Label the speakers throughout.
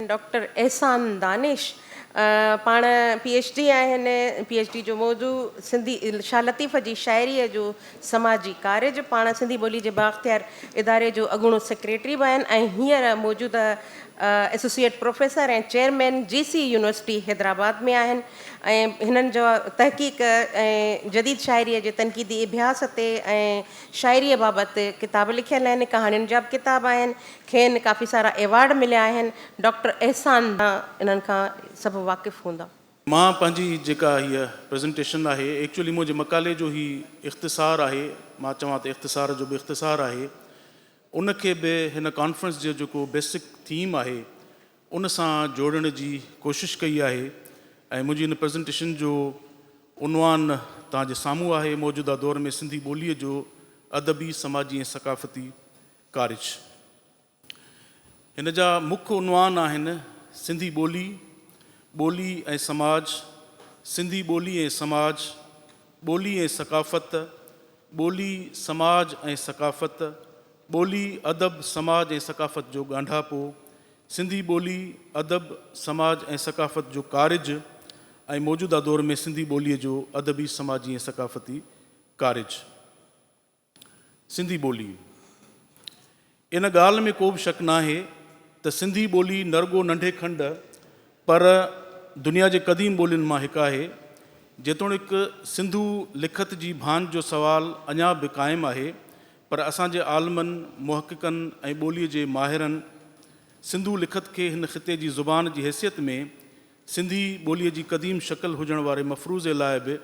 Speaker 1: Doctor Ehsan Danish پاڻ P H D آهن. P H D جو موضوع سنڌي شاهه لطيف جي شاعريء جو سماجي ڪارج. پاڻ سنڌي ٻولي جي بااختيار اداري جو اڳوڻو سيڪريٽري به آهن ۽ هينئر موجوده associate professor ۽ chairman G C university Hyderabad ۾ آهن ۽ هنن جو تحقيق ۽ جديد شاعريء جي تنقيدي اڀياس تي ۽ شاعريء بابت ڪتاب لکيل آهن، ڪهاڻين جا به ڪتاب آهن، کين ڪافي سارا ايوارڊ مليا آهن، ڊاڪٽر احسان انهن کان سڀ واقف هوندا.
Speaker 2: مان پنهنجي جيڪا هيء پريزنٽيشن آهي ايڪچوئلي منهنجي مقالي جو هي اختصار آهي، مان چوان ته اختصار جو به اختصار آهي، ان کي به هن ڪانفرنس جو جيڪو بيسڪ ٿيم آهي ان سان جوڙڻ جي ڪوشش ڪئي آهي ۽ منهنجي هن پريزنٽيشن جو عنوان توهان جي سامهون آهي، موجوده دور ۾ سنڌي ٻوليء جو ادبي، سماجي ۽ ثقافتي ڪارج. هن جا مک عنوان آهن، سنڌي ٻولي، ٻولي ۽ سماج، سنڌي ٻولي ۽ سماج، ٻولي ۽ ثقافت، ٻولي، سماج ۽ ثقافت، ٻولي، ادب، سماج ۽ ثقافت جو ڳانڍاپو، سنڌي ٻولي، ادب، سماج ۽ ثقافت جو ڪارج ۽ موجوده دور ۾ سنڌي ٻوليء جو ادبي، سماجي ۽ ثقافتي ڪارج. سنڌي ٻولي. ان ڳالهه ۾ ڪو به شڪ ناهي ته سنڌي ٻولي نه رڳو ننڍي کنڊ پر دنيا جي قديم ٻولين مان هڪ آهي. جيتوڻيڪ سنڌو لکت جي ڀان جو سوال اڃا به قائم آهي پر اسان جي عالمن، محققن ۽ ٻوليء جي ماهرن سنڌو لکت کي هن خطي جي زبان جي حيثيت ۾ سنڌي ٻوليء جي قديم شڪل هجڻ واري مفروضي لاء به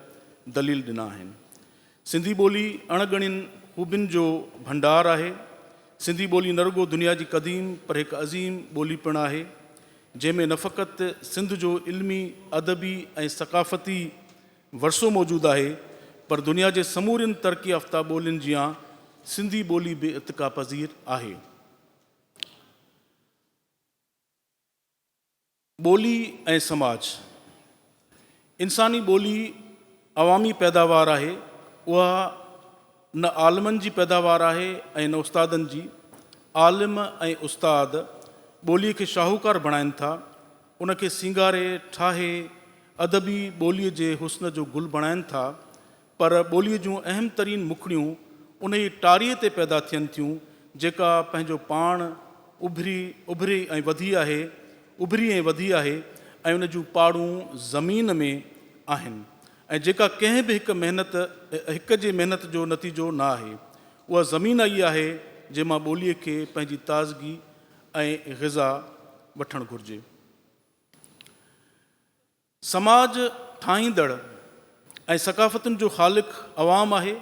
Speaker 2: دليل ڏنا آهن. سنڌي ٻولي اڻ ڳڻين خوبين جو ڀنڊار آهي. سنڌي ٻولي نه رڳو دنيا جي قديم پر هڪ عظيم ٻولي پڻ آهي، جنهن ۾ نه فقط سنڌ جو علمي، ادبي ۽ ثقافتي ورثو موجود آهي، پر دنيا جي سمورين ترقي يافته ٻولين جيان سنڌي ٻولي به ارتقا پذير آهي. ٻولي ۽ سماج، انساني ٻولي عوامي پيداوار آهي، اها نه عالمن جي پيداوار آهي ۽ نه استادن جي. عالم ۽ استاد ٻوليء کي شاهوڪار بڻائين ٿا، ان کي سينگاري، ٺاهي، ادبي ٻوليء جي حسن جو گل بڻائين ٿا، پر ٻوليء جون اهم ترين مکڙيون انهيء ٽاريء تي پيدا ٿين ٿيون، جيڪا پنهنجو پاڻ اڀري، اڀري ۽ وڌي آهي، اڀري ۽ وڌي آهي ۽ ان جون پاڙون زمين ۾ آهن ۽ جيڪا ڪنهن به هڪ محنت، هڪ جي محنت جو نتيجو نه آهي. اها زمين ئي آهي، جنهن مان ٻوليء کي پنهنجي تازگي ۽ غذا وٺڻ گهرجي. سماج ٺاهيندڙ ۽ ثقافتن جو خالق عوام آهي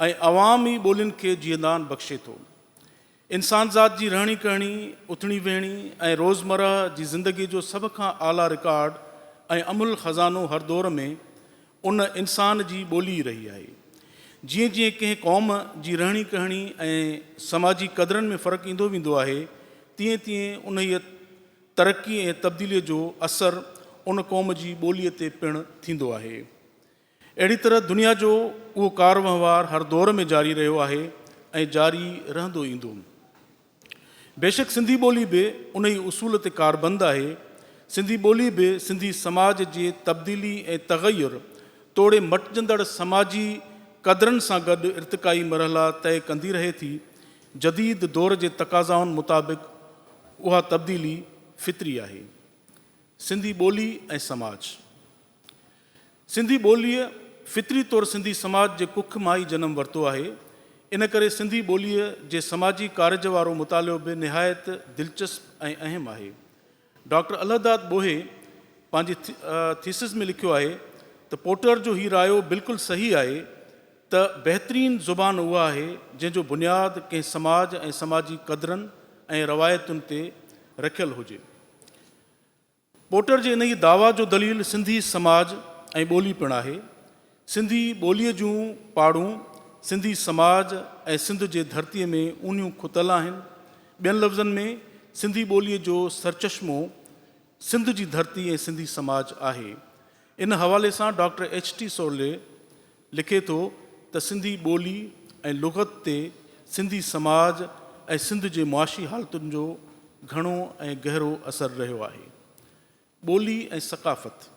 Speaker 2: ۽ عوام ئي ٻولين کي جيئندان بخشي ٿو. انسانذات جي رهڻي ڪهڻي، اٿڻي ويهڻي ۽ روزمرهه جي زندگيء جو سڀ کان اعليٰ رڪارڊ ۽ املهه خزانو هر دور ۾ ان انسان جي ٻولي ئي رهي آهي. جيئن جيئن ڪنهن قوم جي رهڻي ڪهڻي ۽ سماجي قدرن ۾ فرق ايندو ويندو آهي، تيئن تيئن انهيء ترقي ۽ تبديليء جو اثر ان قوم جي ٻوليء تي پڻ ٿيندو آهي. اهڙي طرح دنيا جو اهو ڪار وهنوار هر دور ۾ جاري رهيو آهي ۽ جاري رهندو ايندو. بيشڪ سنڌي ٻولي به انهيء اصول تي ڪاربند آهي. سنڌي ٻولي به سنڌي سماج جي تبديلي ۽ تغير توڙي مٽجندڙ سماجي قدرن سان گڏ ارتقائي مرحلا طئي ڪندي رهي ٿي. جديد دور جي تقاضائن مطابق اها تبديلي فطري آهي. سنڌي ٻولي ۽ سماج. سنڌي ٻوليء فطري طور سنڌي سماج جي ڪک مان ئي جنم ورتو آهي، ان ڪري سنڌي ٻوليء جي سماجي ڪارج وارو مطالعو به نهايت دلچسپ ۽ اهم آهي. ڊاڪٽر الهداد ٻوهي پنهنجي ٿيسز ۾ لکيو آهي ته پوٽر جو هي رايو بلڪل صحيح آهي ته بهترين زبان اها آهي جنهن جو بنياد ڪنهن سماج ۽ سماجي قدرن ۽ روايتن تي رکيل هجي. پوٽر جي انهيء دعويٰ جو دليل سنڌي سماج ۽ ٻولي پڻ آهي. سنڌي ٻوليء جون پاڙون سنڌي سماج ۽ سنڌ جي ڌرتيء ۾ اونهيون کتل آهن. ٻين لفظن ۾ سنڌي ٻوليء جو سرچشمو سنڌ جي ڌرتي ۽ سنڌي سماج آهي. ان حوالي سان ڊاڪٽر ايڇ ٽي سورلي لکي ٿو ته سنڌي ٻولي ۽ لغت تي سنڌي سماج ۽ سنڌ جي معاشي حالتن جو گهڻو ۽ گهرو اثر رهيو آهي. ٻولي ۽ ثقافت،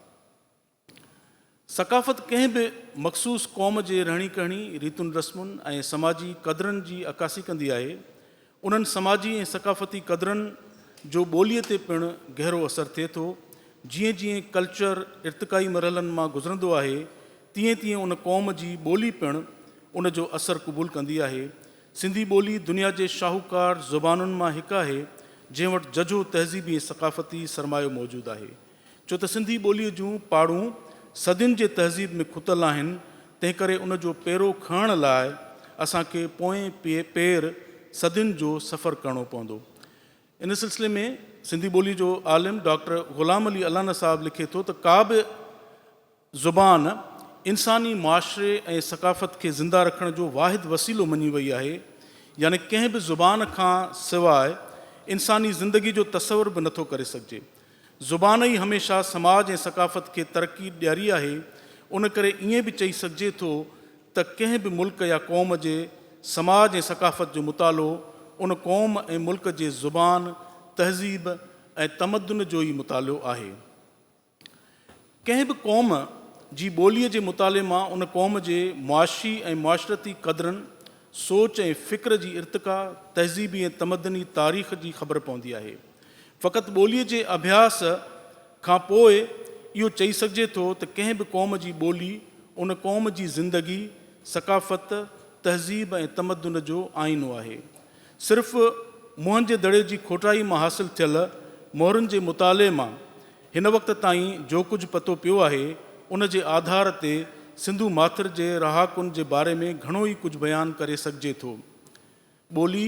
Speaker 2: ثقافت ڪنهن به مخصوص قوم جي رهڻي ڪهڻي، ريتن رسمن ۽ سماجي قدرن جي عڪاسي ڪندي آهي. انهن سماجي ۽ ثقافتي قدرن جو ٻوليء تي پڻ گهرو اثر ٿئي ٿو. جيئن جيئن ڪلچر ارتقائي مرحلن مان گذرندو آهي، تيئن تيئن ان قوم جي ٻولي پڻ ان جو اثر قبول ڪندي آهي. سنڌي ٻولي دنيا جي شاهوڪار زبانن مان هڪ آهي، جنهن وٽ ججهو تهذيبي ۽ ثقافتي سرمايو موجود آهي. ڇو ته سنڌي ٻوليء جون پاڙون صدين جي تهذيب ۾ کتل آهن، تنهنڪري ان جو پيرو کڻڻ لاء اسان کي پوئين پير صدين جو سفر ڪرڻو پوندو. ان سلسلي ۾ سنڌي ٻوليء جو عالم ڊاڪٽر غلام علي الانا صاحب لکي ٿو ته ڪا به زبان انساني معاشري ۽ ثقافت کي زنده رکڻ جو واحد وسيلو مڃي وئي آهي، يعني ڪنهن به زبان کان سواء انساني زندگي جو تصور به نٿو ڪري سگهجي. زبان ئي هميشه سماج ۽ ثقافت کي ترقي ڏياري آهي، ان ڪري ائين به چئي سگهجي ٿو ته ڪنهن به ملڪ يا قوم جي سماج ۽ ثقافت جو مطالعو ان قوم ۽ ملڪ جي زبان، تهذيب ۽ تمدن جو ئي مطالعو آهي. ڪنهن به قوم جي ٻوليء جي مطالعي مان ان قوم جي معاشي ۽ معاشرتي قدرن، سوچ ۽ فڪر جي ارتقا، تهذيبي ۽ تمدني تاريخ جي خبر پوندي آهي. فقط ٻوليء جي اڀياس کان پوء اهو چئي سگهجي ٿو ته ڪنهن به قوم جي ٻولي ان قوم جي زندگي، ثقافت، تهذيب ۽ تمدن جو آئينو آهي. صرف موهن جي دڙي جي کوٽائي مان حاصل ٿيل مهرن جي مطالعي مان هن وقت تائين جو ڪجهه پتو پيو آهي، ان جي آڌار تي سنڌو ماٿر جي رهاڪن جي باري ۾ گهڻو ئي ڪجهه بيان ڪري سگهجي ٿو. ٻولي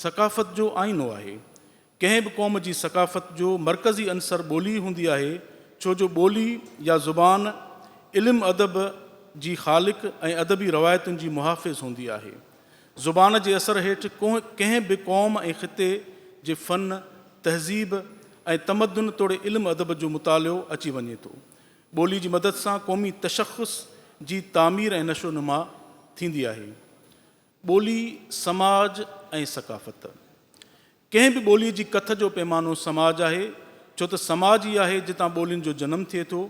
Speaker 2: ثقافت جو آئينو آهي. ڪنهن به قوم جي ثقافت جو مرڪزي عنصر ٻولي ئي هوندي آهي، ڇو جو ٻولي يا زبان علم ادب جي خالق ۽ ادبي روايتن جي محافظ هوندي آهي. زبان جي اثر هيٺ ڪنهن به قوم ۽ خطي جي فن، تهذيب ۽ تمدن توڙي علم ادب جو مطالعو اچي وڃي ٿو. ٻولي جي مدد سان قومي تشخص جي تعمير ۽ نشوونما ٿيندي آهي. ٻولي، سماج ۽ ثقافت. ڪنهن به ٻوليء جي ڪٿ جو پيمانو سماج آهي، ڇو ته سماج ئي آهي جتان ٻولين جو جنم ٿئي ٿو.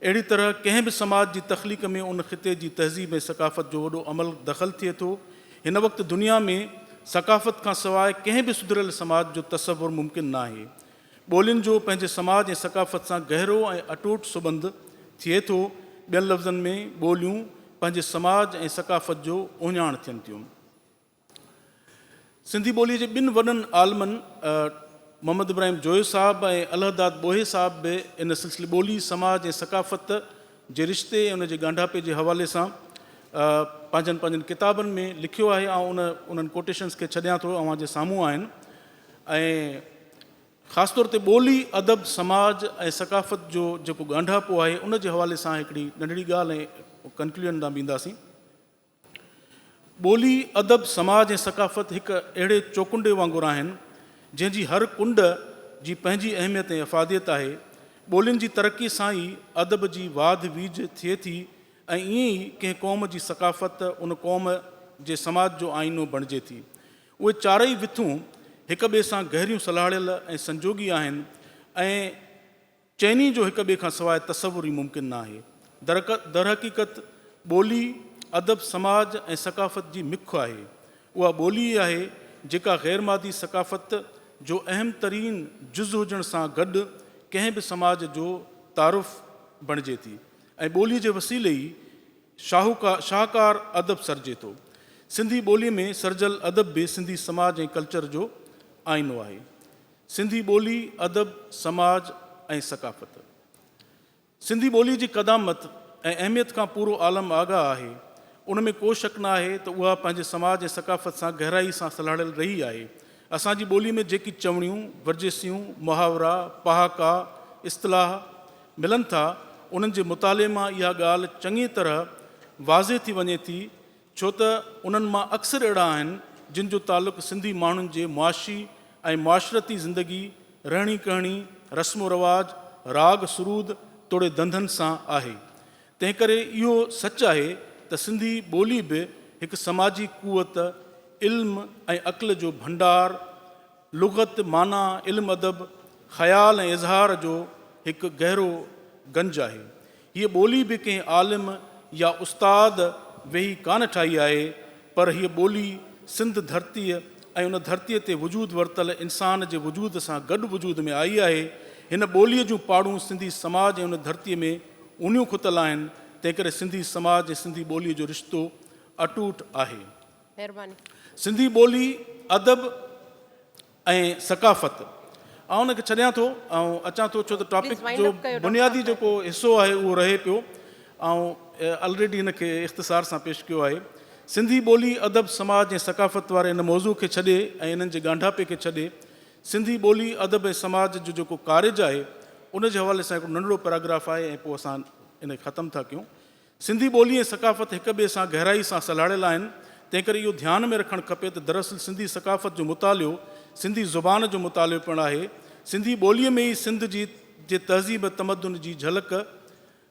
Speaker 2: اهڙي طرح ڪنهن به سماج جي تخليق ۾ ان خطي جي تهذيب ۽ ثقافت جو وڏو عمل دخل ٿئي ٿو. هن وقت دنيا ۾ ثقافت کان سواء ڪنهن به سڌريل سماج جو تصور ممڪن ناهي. ٻولين جو پنهنجي سماج ۽ ثقافت سان گهرو ۽ اٽوٽ سٻنڌ ٿئي ٿو. ٻين لفظن ۾ ٻوليون پنهنجي سماج ۽ ثقافت جو اهڃاڻ ٿين ٿيون. سنڌي ٻوليء جي ٻن وڏن عالمن محمد ابراهيم جويو صاحب ۽ الهداد ٻوهيي صاحب به ان سلسلي ٻولي، سماج ۽ ثقافت جي رشتي ۽ ان جي ڳانڍاپي جي حوالي سان پنهنجن پنهنجن ڪتابن ۾ لکيو آهي. آئون ان انهن ڪوٽيشنس کي ڇڏيان ٿو، اوهان جي سامهون آهن ۽ خاص طور تي ٻولي، ادب، سماج ۽ ثقافت جو جيڪو ڳانڍاپو آهي ان جي حوالي سان هڪڙي ننڍڙي ڳالهه ۽ ڪنڪليوئن ڏانهن به اينداسين. ٻولي، ادب، سماج ۽ ثقافت هڪ اهڙي چوڪنڊي وانگر آهن، جنهن جي هر ڪنڊ جي پنهنجي اهميت ۽ افاديت آهي. ٻولين جي ترقي سان ئي ادب جي واڌ ويجهه ٿئي ٿي ۽ ائين ئي ڪنهن قوم جي ثقافت ان قوم جي سماج جو آئينو بڻجي ٿي. اهي چارئي وٿون هڪ ٻئي سان گهريون سلهاڙيل ۽ سنجوڳي آهن ۽. چئني جو هڪ ٻئي کان سواء تصور ئي ممڪن نه آهي. درحقيقت ٻولي ادب، سماج ۽ ثقافت جي مک آهي. اها ٻولي ئي آهي جيڪا غيرمادي ثقافت جو اهم ترين جز هجڻ سان گڏ ڪنهن به سماج جو تعارف بڻجي ٿي ۽ ٻولي جي وسيلي ئي شاهڪار ادب سرجي ٿو. سنڌي ٻولي ۾ سرجيل ادب به سنڌي سماج ۽ ڪلچر جو آئينو آهي. سنڌي ٻولي، ادب، سماج ۽ ثقافت. سنڌي ٻوليء جي قدامت ۽ اهميت کان پورو عالم آگاهه آهي. ان ۾ ڪو شڪ نه آهي ته اها پنهنجي سماج ۽ ثقافت سان گهرائي سان سلهاڙيل رهي آهي. اسان جي ٻوليء ۾ جيڪي چوڻيون، ورجيسيون، محاورا، پهاڪا، اصطلاح ملن ٿا، انهن جي مطالعي مان اها ڳالهه چڱيء طرح واضح ٿي وڃي ٿي ڇو ته انهن مان اڪثر اهڙا آهن جن جو تعلق سنڌي ماڻهن جي معاشي ۽ معاشرتي زندگي، رهڻي ڪهڻي، رسم و رواج، راڳ سرود توڙي ڌنڌن سان آهي. تنهنڪري اهو سچ آهي ته سنڌي ٻولي به هڪ سماجي قوت، علم ۽ عقل جو ڀنڊار لغت، معنيٰ، علم ادب، خيال ۽ اظهار جو هڪ گهرو گنج آهي. هيء ٻولي به ڪنهن عالم يا استاد ويهي ڪانه ٺاهي آهي، پر هيء ٻولي سنڌ ڌرتيء ۽ ان ڌرتيء تي وجود ورتل انسان جي وجود سان گڏ وجود ۾ آئي آهي. هن ٻوليء جون پاڙون سنڌي سماج ۽ ان ڌرتيء ۾ اونهيون کتل آهن، تنهنڪري سنڌي سماج ۽ سنڌي ٻوليء جو رشتو اٽوٽ آهي.
Speaker 1: مهرباني.
Speaker 2: سنڌي ٻولي، ادب ۽ ثقافت. آئون ان کي ڇڏيان ٿو ۽ اچان ٿو ڇو ته ٽاپڪ جو بنيادي جيڪو حصو آهي اهو رهي پيو. آئون الريڊي ان کي اختصار سان پيش ڪيو آهي. سنڌي ٻولي، ادب، سماج ۽ ثقافت واري ان موضوع کي ڇڏي ۽ انهن جي ڳانڍاپي کي ڇڏي سنڌي ٻولي، ادب ۽ سماج جو جيڪو ڪارج آهي ان جي حوالي سان هڪڙو ننڍڙو پيراگراف آهي ۽ پوء اسان ان کي ختم ٿا ڪيون. سنڌي ٻولي ۽ ثقافت هڪ ٻئي سان گهرائي سان سلهاڙيل آهن، تنهنڪري اهو ڌيان ۾ رکڻ کپي ته دراصل سنڌي ثقافت جو مطالعو سنڌي زبان جو مطالعو پڻ آهي. سنڌي ٻوليء ۾ ئي سنڌ جي جي تهذيب ۽ تمدن جي جهلڪ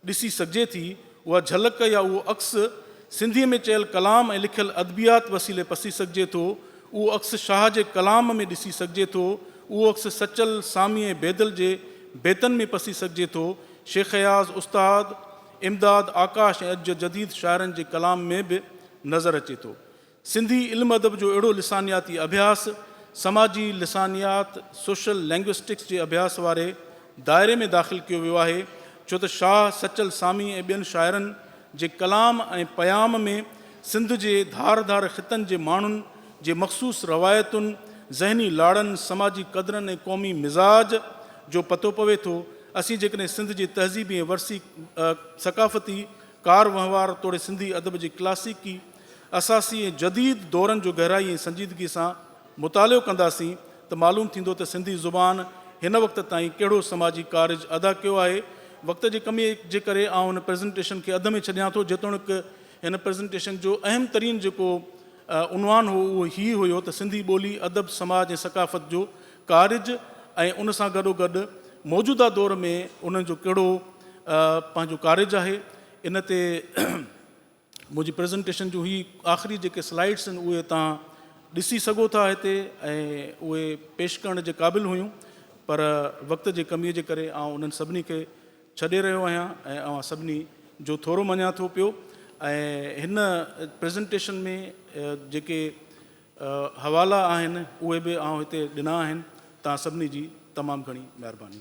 Speaker 2: ڏسي سگهجي ٿي. اها جهلڪ يا اهو عڪس سنڌيء ۾ چيل ڪلام ۽ لکيل ادبيات وسيلي پسي سگهجي ٿو. اهو عڪس شاهه جي ڪلام ۾ ڏسي سگهجي ٿو. اهو عڪس سچل، سامي ۽ بيدل جي بيتن ۾ پسي سگهجي ٿو. شيخ اياز، استاد امداد آڪاش ۽ اڄ جي جديد شاعرن جي ڪلام ۾ به نظر اچي ٿو. سنڌي علم ادب جو اهڙو لسانياتي اڀياس، سماجي لسانيات، Social Linguistics، جي اڀياس واري دائري ۾ داخل ڪيو ويو آهي، ڇو ته شاهه، سچل، سامي ۽ ٻين شاعرن جي ڪلام ۽ پيام ۾ سنڌ جي ڌار ڌار خطن جي ماڻهن جي مخصوص روايتن، ذهني لاڙن، سماجي قدرن ۽ قومي مزاج جو پتو پوي ٿو. اسين جيڪڏهن سنڌ جي تهذيبي ۽ ورثي ثقافتي ڪار وهنوار توڙي سنڌي ادب جي ڪلاسيڪي، اساسي ۽ جديد دورن جو گهرائي ۽ سنجيدگي سان مطالعو ڪنداسين ته معلوم ٿيندو ته سنڌي زبان هن وقت تائين ڪهڙو سماجي ڪارج ادا ڪيو آهي. وقت جي ڪميء جي ڪري آئون هن پريزنٽيشن کي اڌ ۾ ڇڏيان ٿو جيتوڻيڪ هن پريزنٽيشن جو اهم ترين جيڪو عنوان هو اهو هي هيو ته سنڌي ٻولي، ادب، سماج ۽ ثقافت جو ڪارج ۽ ان سان گڏوگڏ موجوده دور ۾ انهن جو ڪهڙو پنهنجو ڪارج آهي. ان تي منهنجي پريزنٽيشن جون هي آخري جيڪي سلائيڊس آهن اهي توهان ڏسي سگهو ٿا هتي ۽ اهي پيش ڪرڻ جي قابل هيون پر وقت جي ڪمي جي ڪري آئون انهن سڀني کي ڇڏي رهيو آهيان ۽ اوهان سڀني جو ٿورو مڃان ٿو پيو ۽ هن پريزنٽيشن ۾ جيڪي حوالا آهن اهي به آئون هتي ڏنا آهن توهان سڀني جي تمام گهڻي مهرباني.